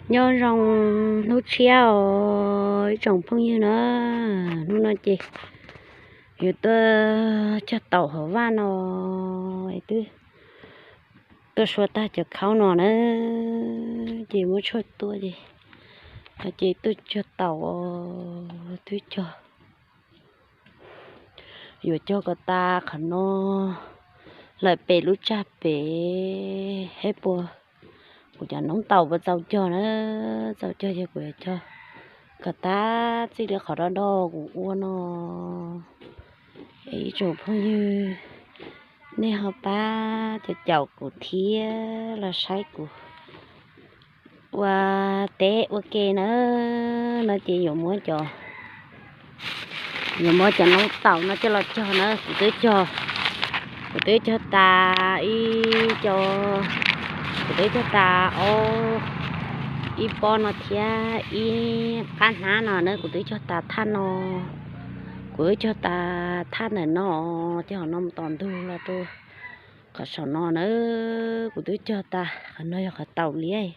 Nyob zoo hnub tshiab os ib tsoom phooj ywg na, hnub no ces yuav tuaj cog taum hauv vaj no, twb tuaj sua tag cov khaub no na, ces muab tshuaj tua ces, ces tuaj cog taum os, twb cog, yuav cog kom tas qhov no lawm pem lub tsag pem, hab puas kuv cov noob taum puas txaus cog na, txaus cog ces kuv yuav cog kom tas txij li qhov do do kuv ua no. Es ib tsoom phooj ywg, nej ho pab caum caum kuv thiab los saib kuv ua teb ua ke na, no ces yuav muab cov, yuav muab cov noob taum no coj los cog na, kuv twb cog, kuv twb cog tas ib co, kuv twb cog tas ob, ib pob no thiab ib qab hnab no na, kuv twb cog tas thaj no, kuv twb cog tas thaj ntawm no, ces ho no mus tom ntug los rau qhov saum no na, kuv twb cog tas, qhov no yog qhov taum liab,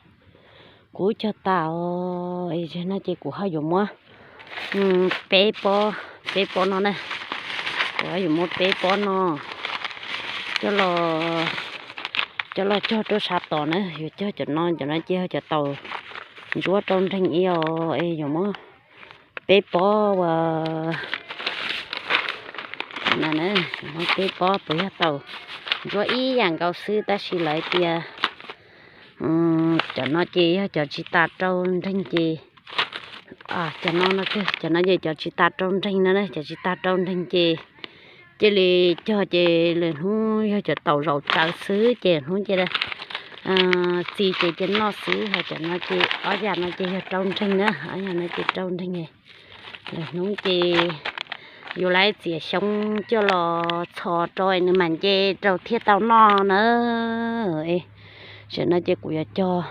kuv cog tas os, es no ces kuv ho yuav muab peb pob, peb pob no na, kuv ho yuav muab peb pob no coj los, coj los cog rau sab tod na, yuav cog cov no, cov no ces yog cov taum ntsuab rau nreeg ib os, es yuav muab peb pob ua, muab peb pob puas yog taum ntsuab ib yam nkaus xwb tab sis lawv tias cov no ces yog cov tsis tas rau nreeg ces, cov no no, cov no ces cov tsis tas rau nreeg no, cov tsis tas rau nreeg ces cia li cog ces lwm hnub yog cov taum zaum tsawv xwb ces hnub ces txi ces cia noj xwb, ho cov no ces ob yam no ces yog rau nreeg na, ob yam no ces rau nreeg. Lwm hnub ces yuav lawv txiav xyoob coj los txhos rau nws mam nce rau thiaj tau noj na. Tam no ces kuv yuav cog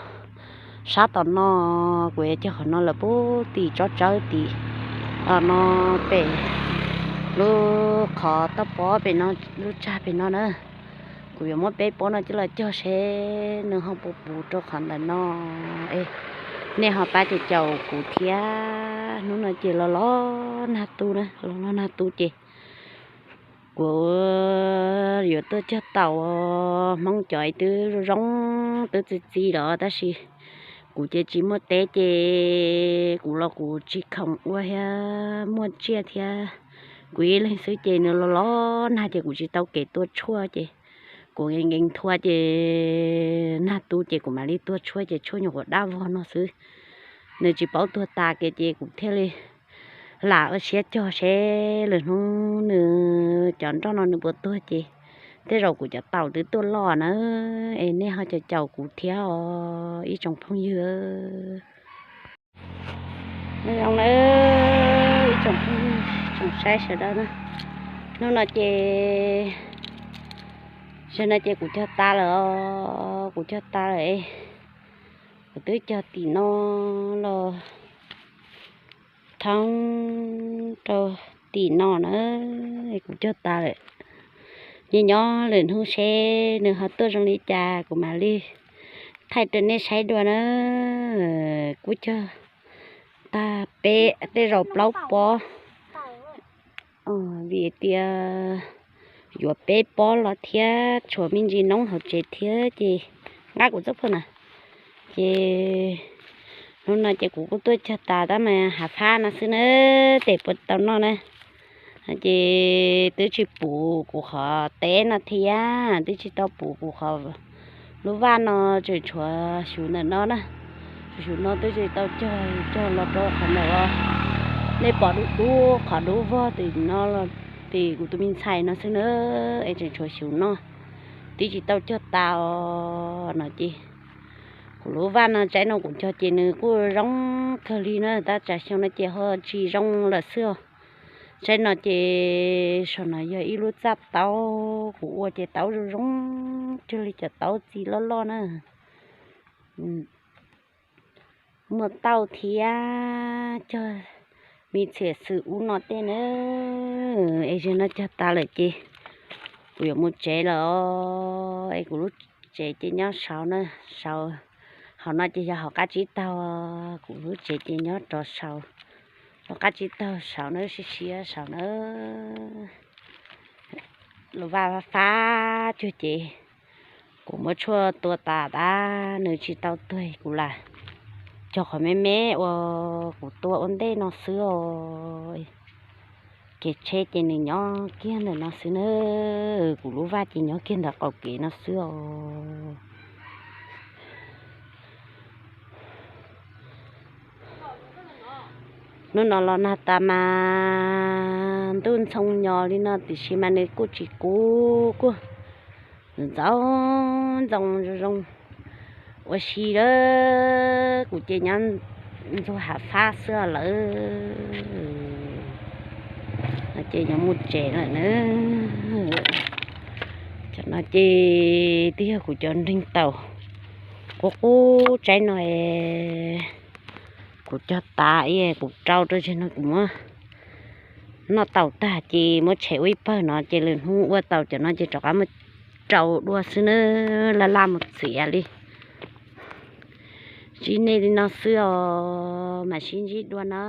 sab tom no, kuv yuav cog qhov no lawm pub tim tsob tsawb tim no pem lub qhov toj pob pem no, lub tsag pem no na. Kuv yuav muab peb pob no coj los cog seb nws ho puas puv rau qhov ntawm no. Nej ho pab caum caum kuv thiab, hnub no ces los los nag tu na, los los nag tu ces kuv yuav tuaj cog taum. Hmoob cov twb zoo zoo, twb txi txiv los tab sis kuv ces tsis muaj teb ces kuv los kuv tsis khoom ua thiab muaj tsiaj thiab, kuv ib leeg xwb ces nws los los nag ces kuv tsis tau kev tua tshuaj ces kuv nkees nkees thua ces nag tu ces kuv mam li tua tshuaj ces tshuaj nyuam qhuav dab vog no xwb, nws tsis paub tuag tas kiag ces kuv thiaj li lam ua siab cog seb lwm hnub nws cov nroj no nws puas tuag ces tej zaum kuv cov taum twb tuaj loj na. Es nej ho caum caum kuv thiab os ib tsoom phooj ywg. Nyob zoo na ib tsoom phooj ywg tsoom saib sawv daws na, hnub no ces, tam no ces kuv cog tas lawm os, kuv cog tas lawm. Kuv twb cog tim no los thoob rau tim no na, kuv cog tas lawm. Nyob nyob lwm hnub seb nws ho tuaj zoo li cas kuv mam li thaij rau nej saib dua na. Kuv cog tag peb, tej zaum plaub pob, vim tias yuav peb pob los thiab tshuav me ntsis noob hauv tsev thiab ces nqa kuv txoj phom na. Ces hnub no ces kuv kuj tuaj cog tas tab mas hav fab no xwb na, tes puas tau noj na. Ces twb tsis puv kuv qhov teb no thiab, twb tsis tau puv kuv qhov lub vaj no, tseem tshuav xyuv ntawm no na. Xyuv no twb tsis tau cog, cog los rau qhov ntawm uas nej pom dub dub qhov dub vog tim no los tim kuv tus me ntxhais no xwb na, es tseem tshuav xyuv no twb tsis tau cog tas os no ces kuv lub vaj no tsaib no kuv cog ces nws kuj zoo kawg li na, tab tsam xyoo no ces ho tsis zoo lawm xwb os. Tsaib no ces saum no yog ib lub txaj taub, kuv ua ces taub zoo zoo cuag li cov taub txiv loj loj na. Muaj tauj thiab cog me txhiam xwm ub no tej na. Es zaum no cog tas lawm ces kuv yuav mus tsev lawm os. Es kuv lub tsev ces nyob saud na, saud Hauv no ces yog hauv qab tsib taug, kuv lub tsev ces nyob rov saud, hauv qab tsib taug saud na, siab siab saud na. Lub vaj fab cuag ces kuv muab tshuaj tua tas tab nws tsis tau tuag kuv lawm. Cog qhov me me uas kuv tua ua ntej no xwb os. Kev tsheb ces nws nyob kiag ntawm no xwb na, kuv lub vaj ces nyob kiag ntawm qaum kev no xwb os. Hnub no los nag tas mas ntuj ntxhoo nyo li no tiam sis mas nws kuj tsis kub, kuj ntxoov ntxoo zoo zoo. Ua si lawm, kuv ces nyob ntxuag hav fab xwb lawm. No ces yuav mus tsev lawm na. Cov no ces twb yog kuv cov nreeg taus qub qub tsaib no es, kuv cog tas ib kuv rau rau tseg no kuv muab noj taus tag ces muab tshem ua ib pawg no ces lwm hnub ua tau cov no ces rov qab muab rau dua xwb na, laj laj mus txiav li. Ntsib nej li no xwb os, mam sib ntsib dua na.